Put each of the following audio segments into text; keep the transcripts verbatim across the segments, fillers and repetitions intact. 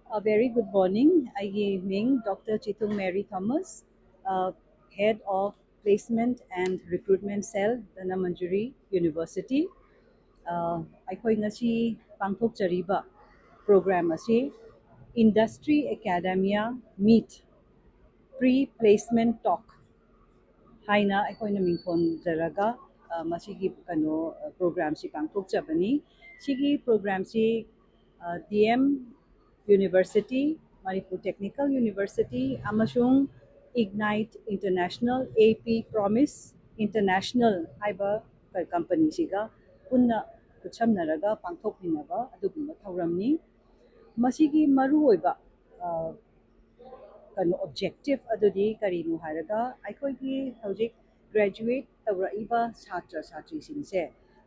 A very good morning. ꯑꯩꯒꯤ ꯃꯤꯡ Doctor Chitung Mary Thomas, uh, Head of Placement and Recruitment Cell, Dhanamanjuri University. Uh, ꯑꯩꯈꯣꯏ ꯉꯁꯤ ꯄꯥꯡꯊꯣꯛꯆꯔꯤꯕ program ꯑꯁꯤ Industry Academia Meet Pre-Placement Talk ꯍꯥꯏꯅ ꯑꯩꯈꯣꯏꯅ ꯃꯤꯡꯊꯣꯟꯖꯔꯒ, ꯑ, ꯃꯁꯤꯒꯤ ꯀꯩꯅꯣ, ꯑ, program ꯁꯤ ꯄꯥꯡꯊꯣꯛꯆꯕꯅꯤ꯫ ꯁꯤꯒꯤ program ꯁꯤ, ꯑ, D M University, Manipur Technical University ꯑꯃꯁꯨꯡ Ignite International, A P Promise International ꯍꯥꯏꯕ ꯀ-, company ꯁꯤꯒ ꯄꯨꯟꯅ ꯈꯨꯠꯁꯝꯅꯔꯒ ꯄꯥꯡꯊꯣꯛꯃꯤꯟꯅꯕ ꯑꯗꯨꯒꯨꯝꯕ ꯊꯧꯔꯝꯅꯤ꯫ ꯃꯁꯤꯒꯤ ꯃꯔꯨꯑꯣꯏꯕ, ꯑ, ꯀꯩꯅꯣ, objective ꯑꯗꯨꯗꯤ ꯀꯔꯤꯅꯣ ꯍꯥꯏꯔꯒ, ꯑꯩꯈꯣꯏꯒꯤ ꯍꯧꯖꯤꯛ graduate ꯇꯧꯔꯛꯏꯕ ꯁꯥꯇ꯭ꯔ ꯁꯥꯇ꯭ꯔꯤꯁꯤꯡꯁꯦ,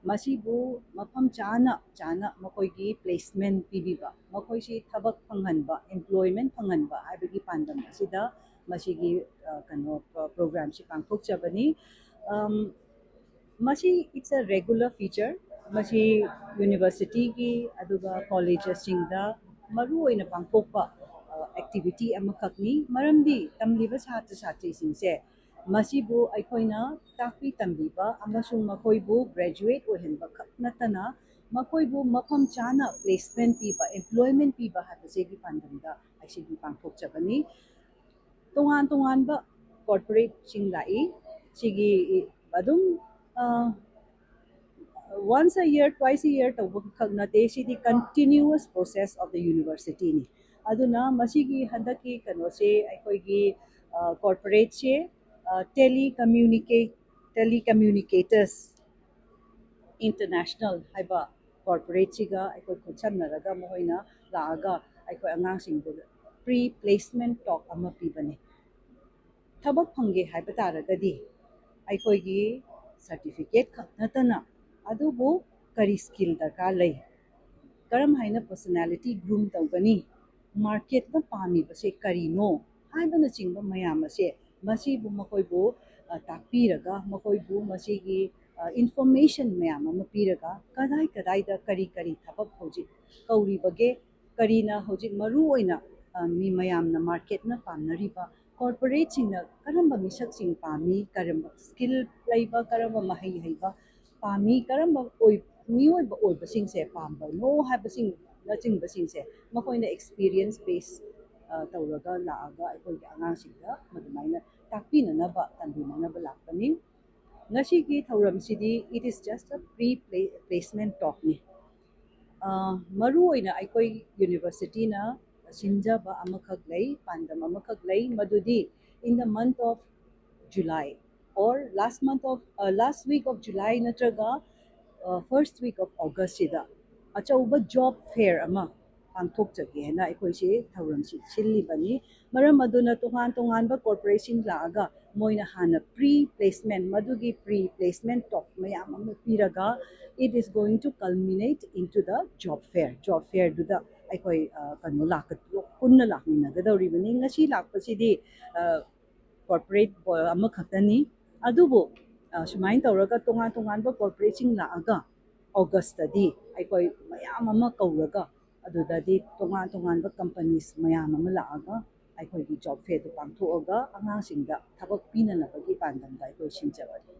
ꯃꯁꯤꯕꯨ ꯃꯐꯝ ꯆꯥꯅ ꯆꯥꯅ ꯃꯈꯣꯏꯒꯤ placement ꯄꯤꯕꯤꯕ, ꯃꯈꯣꯏꯁꯤ ꯊꯕꯛ ꯐꯪꯍꯟꯕ, employment ꯐꯪꯍꯟꯕ ꯍꯥꯏꯕꯒꯤ ꯄꯥꯟꯗꯝ ꯑꯁꯤꯗ ꯃꯁꯤꯒꯤ, ꯑ, ꯀꯩꯅꯣ, ꯄ-, program ꯁꯤ ꯄꯥꯡꯊꯣꯛꯆꯕꯅꯤ꯫ ꯑꯝ, ꯃꯁꯤ it's a regular feature꯫ ꯃꯁꯤ university ꯒꯤ ꯑꯗꯨꯒ colleges ꯁꯤꯡꯗ ꯃꯔꯨꯑꯣꯏꯅ ꯄꯥꯡꯊꯣꯛꯄ, ꯑ, activity ꯑꯃꯈꯛꯅꯤ꯫ ꯃꯔꯝꯗꯤ ꯇꯝꯂꯤꯕ ꯁꯥꯇ꯭ꯔ ꯁꯥꯇ꯭ꯔꯤꯁꯤꯡꯁꯦ ꯃꯁꯤꯕꯨ ꯑꯩꯈꯣꯏꯅ ꯇꯥꯛꯄꯤ ꯇꯝꯕꯤꯕ ꯑꯃꯁꯨꯡ ꯃꯈꯣꯏꯕꯨ graduate ꯑꯣꯏꯍꯟꯕ ꯈꯛ ꯅꯠꯇꯅ ꯃꯈꯣꯏꯕꯨ ꯃꯐꯝ ꯆꯥꯅ placement ꯄꯤꯕ, employment ꯄꯤꯕ ꯍꯥꯏꯕꯁꯤꯒꯤ ꯄꯥꯟꯗꯝꯗ ꯑꯁꯤꯒꯤ ꯄꯥꯡꯊꯣꯛꯆꯕꯅꯤ꯫ ꯇꯣꯉꯥꯟ ꯇꯣꯉꯥꯟꯕ corporate ꯁꯤꯡ ꯂꯥꯛꯏ꯫ ꯁꯤꯒꯤ ꯑꯗꯨꯝ, ꯑ, once a year, twice a year ꯇꯧꯕ ꯈꯛ ꯅꯠꯇꯦ, ꯁꯤꯗꯤ continuous process of the university ꯅꯤ꯫ ꯑꯗꯨꯅ ꯃꯁꯤꯒꯤ ꯍꯟꯗꯛꯀꯤ ꯀꯩꯅꯣꯁꯦ ꯑꯩꯈꯣꯏꯒꯤ, ꯑ, corporate ꯁꯦ, ꯑ, Telecommunica-, Telecommunicators International ꯍꯥꯏꯕ corporate ꯁꯤꯒ ꯑꯩꯈꯣꯏ ꯈꯨꯠꯁꯝꯅꯔꯒ ꯃꯈꯣꯏꯅ ꯂꯥꯛꯑꯒ ꯑꯩꯈꯣꯏ ꯑꯉꯥꯡꯁꯤꯡꯕꯨ pre-placement talk ꯑꯃ ꯄꯤꯕꯅꯤ꯫ ꯊꯕꯛ ꯐꯪꯒꯦ ꯍꯥꯏꯕ ꯇꯥꯔꯒꯗꯤ ꯑꯩꯈꯣꯏꯒꯤ certificate ꯈꯛ ꯅꯠꯇꯅ ꯑꯗꯨꯕꯨ ꯀꯔꯤ skill ꯗꯔꯀꯥꯔ ꯂꯩ, ꯀꯔꯝ ꯍꯥꯏꯅ personality groom ꯇꯧꯒꯅꯤ, market ꯅ ꯄꯥꯝꯃꯤꯕꯁꯦ ꯀꯔꯤꯅꯣ ꯍꯥꯏꯕꯅꯆꯤꯡꯕ ꯃꯌꯥꯝ ꯑꯁꯦ ꯃꯁꯤꯕꯨ ꯃꯈꯣꯏꯕꯨ, ꯑ, ꯇꯥꯛꯄꯤꯔꯒ ꯃꯈꯣꯏꯕꯨ ꯃꯁꯤꯒꯤ, ꯑ, information ꯃꯌꯥꯝ ꯑꯃ ꯄꯤꯔꯒ ꯀꯗꯥꯏ ꯀꯗꯥꯏꯗ ꯀꯔꯤ ꯀꯔꯤ ꯊꯕꯛ ꯍꯧꯖꯤꯛ ꯀꯧꯔꯤꯕꯒꯦ, ꯀꯔꯤꯅ ꯍꯧꯖꯤꯛ ꯃꯔꯨ ꯑꯣꯏꯅ, ꯑ, ꯃꯤ ꯃꯌꯥꯝꯅ, ꯃꯥꯔꯀꯦꯠꯅ ꯄꯥꯝꯅꯔꯤꯕ, ꯀꯣꯔꯄꯣꯔꯦꯠꯁꯤꯡꯅ ꯀꯔꯝꯕ ꯃꯤꯁꯛꯁꯤꯡ ꯄꯥꯝꯃꯤ, ꯀꯔꯝꯕ ꯁ꯭ꯀꯤꯜ ꯂꯩꯕ, ꯀꯔꯝꯕ ꯃꯍꯩ ꯍꯩꯕ ꯄꯥꯝꯃꯤ, ꯀꯔꯝꯕ ꯑꯣꯏ-, ꯃꯤꯑꯣꯏꯕ ꯑꯣꯏꯕꯁꯤꯡꯁꯦ ꯄꯥꯝꯕꯅꯣ ꯍꯥꯏꯕꯁꯤꯡꯅꯆꯤꯡꯕꯁꯤꯡꯁꯦ ꯃꯈꯣꯏꯅ ꯑꯦꯛꯁꯄꯤꯔꯤꯌꯦꯟꯁ ꯕꯦꯁ, ꯑ, ꯇꯧꯔꯒ ꯂꯥꯛꯑꯒ ꯑꯩꯈꯣꯏꯒꯤ ꯑꯉꯥꯡꯁꯤꯡꯗ ꯑꯗꯨꯃꯥꯏꯅ ꯇꯥꯛꯄꯤꯅꯅꯕ, ꯇꯝꯕꯤꯅꯅꯕ ꯂꯥꯛꯄꯅꯤ꯫ ꯉꯁꯤꯒꯤ ꯊꯧꯔꯝꯁꯤꯗꯤ it is just a pre placement talkꯅꯤ꯫ ꯑ, ꯃꯔꯨ ꯑꯣꯏꯅ ꯑꯩꯈꯣꯏ ꯌꯨꯅꯤꯚꯔꯁꯤꯇꯤꯅ ꯁꯤꯟꯖꯕ ꯑꯃꯈꯛ ꯂꯩ, ꯄꯥꯟꯗꯝ ꯑꯃꯈꯛ ꯂꯩ, ꯃꯗꯨꯗꯤ in the month of July or last month of, uh, last week of July ꯅꯠꯇ꯭ꯔꯒ, uh, first week of Augustꯁꯤꯗ ꯑꯆꯧꯕ ꯖꯣꯕ ꯐꯦꯌꯔ ꯑꯃ ꯄꯥꯡꯊꯣꯛꯆꯒꯦ ꯍꯥꯏꯅ ꯑꯩꯈꯣꯏꯁꯤ ꯊꯧꯔꯝꯁꯤ ꯁꯤꯜꯂꯤꯕꯅꯤ꯫ ꯃꯔꯝ ꯑꯗꯨꯅ ꯇꯣꯉꯥꯟ ꯇꯣꯉꯥꯟꯕ ꯀꯣꯔꯄꯣꯔꯦꯠꯁꯤꯡ ꯂꯥꯛꯑꯒ ꯃꯣꯏꯅ ꯍꯥꯟꯅ ꯄ꯭ꯔꯤ ꯄ꯭ꯂꯦꯁꯃꯦꯟ, ꯃꯗꯨꯒꯤ ꯄ꯭ꯔꯤ ꯄ꯭ꯂꯦꯁꯃꯦꯟ ꯇꯣꯛ ꯃꯌꯥꯝ ꯑꯃ ꯄꯤꯔꯒ it is going to culminate into the job fair꯫ Job ꯐꯦꯌꯔꯗꯨꯗ ꯑꯩꯈꯣꯏ, ꯑ, ꯀꯩꯅꯣ ꯂꯥꯛꯀ-, ꯄꯨꯟꯅ ꯂꯥꯛꯃꯤꯟꯅꯒꯗꯧꯔꯤꯕꯅꯤ꯫ ꯉꯁꯤ ꯂꯥꯛꯄꯁꯤꯗꯤ, ꯑ, ꯀꯣꯔꯄꯣꯔꯦꯠ ꯑꯃꯈꯛꯇꯅꯤ꯫ ꯑꯗꯨꯕꯨ, ꯑ, ꯁꯨꯃꯥꯏꯅ ꯇꯧꯔꯒ ꯇꯣꯉꯥꯟ ꯇꯣꯉꯥꯟꯕ ꯀꯣꯔꯄꯣꯔꯦꯠꯁꯤꯡ ꯂꯥꯛꯑꯒ ꯑꯣꯒꯁꯇꯗꯤ ꯑꯩꯈꯣꯏ ꯃꯌꯥꯝ ꯑꯃ ꯀꯧꯔꯒ ꯑꯗꯨꯗꯗꯤ ꯇꯣꯉꯥꯟ ꯇꯣꯉꯥꯟꯕ ꯀꯝꯄꯅꯤꯁ ꯃꯌꯥꯝ ꯑꯃ ꯂꯥꯛꯑꯒ ꯑꯩꯈꯣꯏꯒꯤ ꯖꯣꯕ ꯐꯦꯌꯔꯗꯨ ꯄꯥꯡꯊꯣꯛꯑꯒ ꯑꯉꯥꯡꯁꯤꯡꯗ ꯊꯕꯛ ꯄꯤꯅꯅꯕꯒꯤ ꯄꯥꯟꯗꯝꯗ ꯑꯩꯈꯣꯏ ꯁꯤꯟꯖꯕꯅꯤ꯫